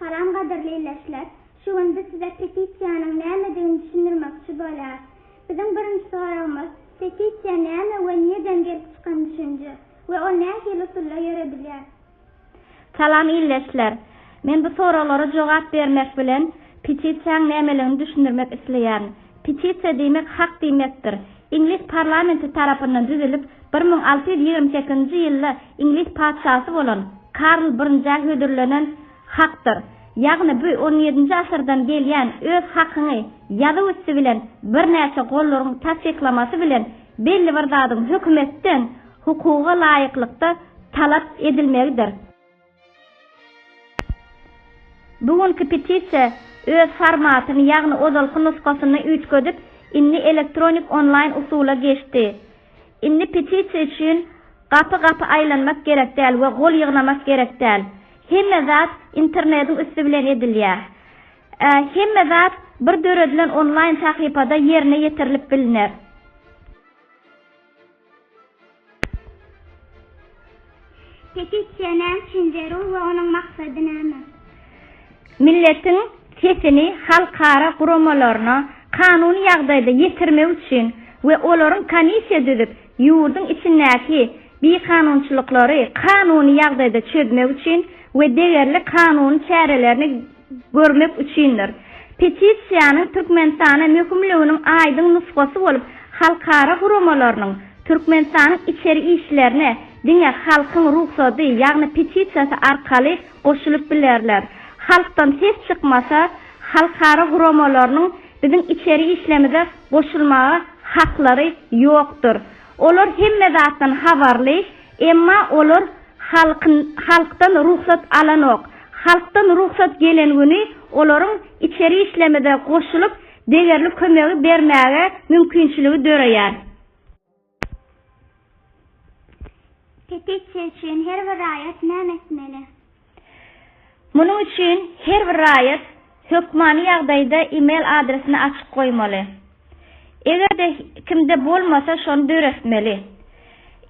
Salam gadyrly ildeşler! Şu gün biz size petisiýanyň nämedigini düşündirmekçi bolýarys. Biziň birinji soragymyz, petisiýa näme we nirden gelip çykan düşünje we ol nähili usulda ýöredilýär? Salam ildeşler! Men bu soraglara jogap bermek bilen, petisiýaň nämeligini düşündirmek isleýärin. Petisiýa diýmek hak diýmekdir. Iňlis parlamenti tarapyndan düzülip, 1628-nji ýylda iňlis patyşasy bolan Karl I-ä hödürlenen hakdyr. Ýagny bu on ýedinji asyrdan gelýän öz hakyňy ýazuw üsti bilen birnäçe gollaryň tassyklamasy bilen belli bir zadyň hökümetden hukuga laýyklykda talap edilmegidir. Bu günki petisiýa öz formatyny, ýagny ozalky nusgasyny üýtgedip, indi elektronik onlaýn usula geçdi. Indi petisiýa üçin gapy-gapy aýlanmak gerek däl we gol ýygnamak gerek däl. Hemme zat internetiň üsti bilen edilýär. Hemme zat bir döredilen onlaýn sahypada ýerine ýetirilip bilner. Petisiýa näme üçin zerur we onuň maksady näme? Milletiň sesini halkara guramalaryna kanuny ýagdaýda ýetirmek üçin we olaryň komissiýa düzüp, ýurduň içindäki bikanunçylyklary kanuny ýagdaýda çözmek üçin we degerli kanuny çärelerini görmek üçindir. Petisiýanyň Türkmenistana möhümliginiň aýdyň nusgasy bolup, halkara guramalarynyň Türkmenistanyň içeri işlerine diňe halkyň rugsady, ýagny petisiýasy arkaly goşulyp bilerler. Halkdan ses çykmasa, halkara guramalarynyň biziň içeri işlemize goşulmaga haklary ýokdur. Olar hemme zatdan habarly, emma olar Halkyn halkdan rugsat alanok. Halkdan rugsat gelen güni olaryň içeri işlemize goşulyp degerli kömegi bermäge mümkinçiligi döreýär. Petisiýa üçin her bir raýat näme etmeli? Munuň üçin her bir raýat hökmany ýagdaýda email adresini açyk goýmaly. Eger-de kimde bolmasa şony döretmeli.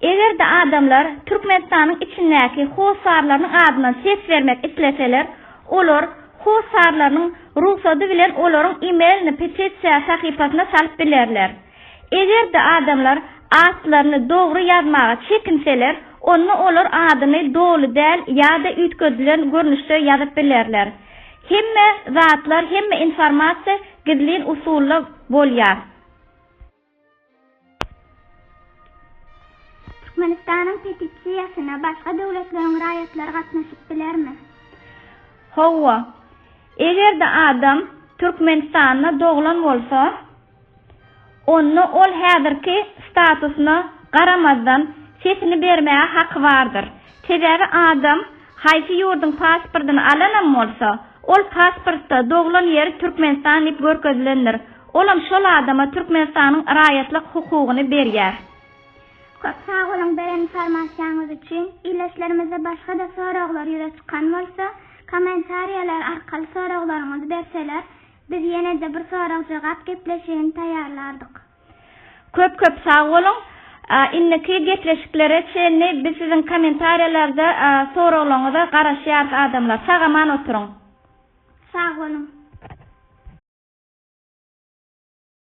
Eger-de adamlar Türkmenistanyň içindäki hossarlarynyň adyndan ses bermek isleseler, olar hossarlarynyň rugsady bilen olaryň emailini petisiýa sahypasyna salyp bilerler. Eger-de adamlar atlaryny dogry ýazmaga çekinseler, onda olar adyny doly däl ýa-da üýtgedilen görnüşde ýazyp bilerler. Hemme zatlar, hemme informasiýa gizlin usulda bolýar. Türkmenistanyň petisiýasyna başga döwletleriň raýatlary gatnaşyp bilermi? Hawa. Eger-de adam Türkmenistanda doglan bolsa, onda ol häzirki statusyna garamazdan sesini bermäge haky bardyr. Sebäbi adam haýsy ýurduň pasportyny alanam bolsa, ol pasportda doglan ýeri Türkmenistan diýip görkezilendir. Olam şol adama Türkmenistanyň raýatlyk hukugyny berýär. Köp sag boluň beren informasiýaňyz üçin. Ildeşlerimizde başga-da soraglar ýüze çykan bolsa, kommentariýalar arkaly soraglaryňyzy berseler, Biz ýene-de bir sorag-jogap gepleşigini taýýarlardyk. Köp köp sag boluň. Indiki gepleşiklere çenli biz siziň kommentariýalarda soraglaryňyza garaşýarys adamlar. Sag aman oturyň. Sag boluň.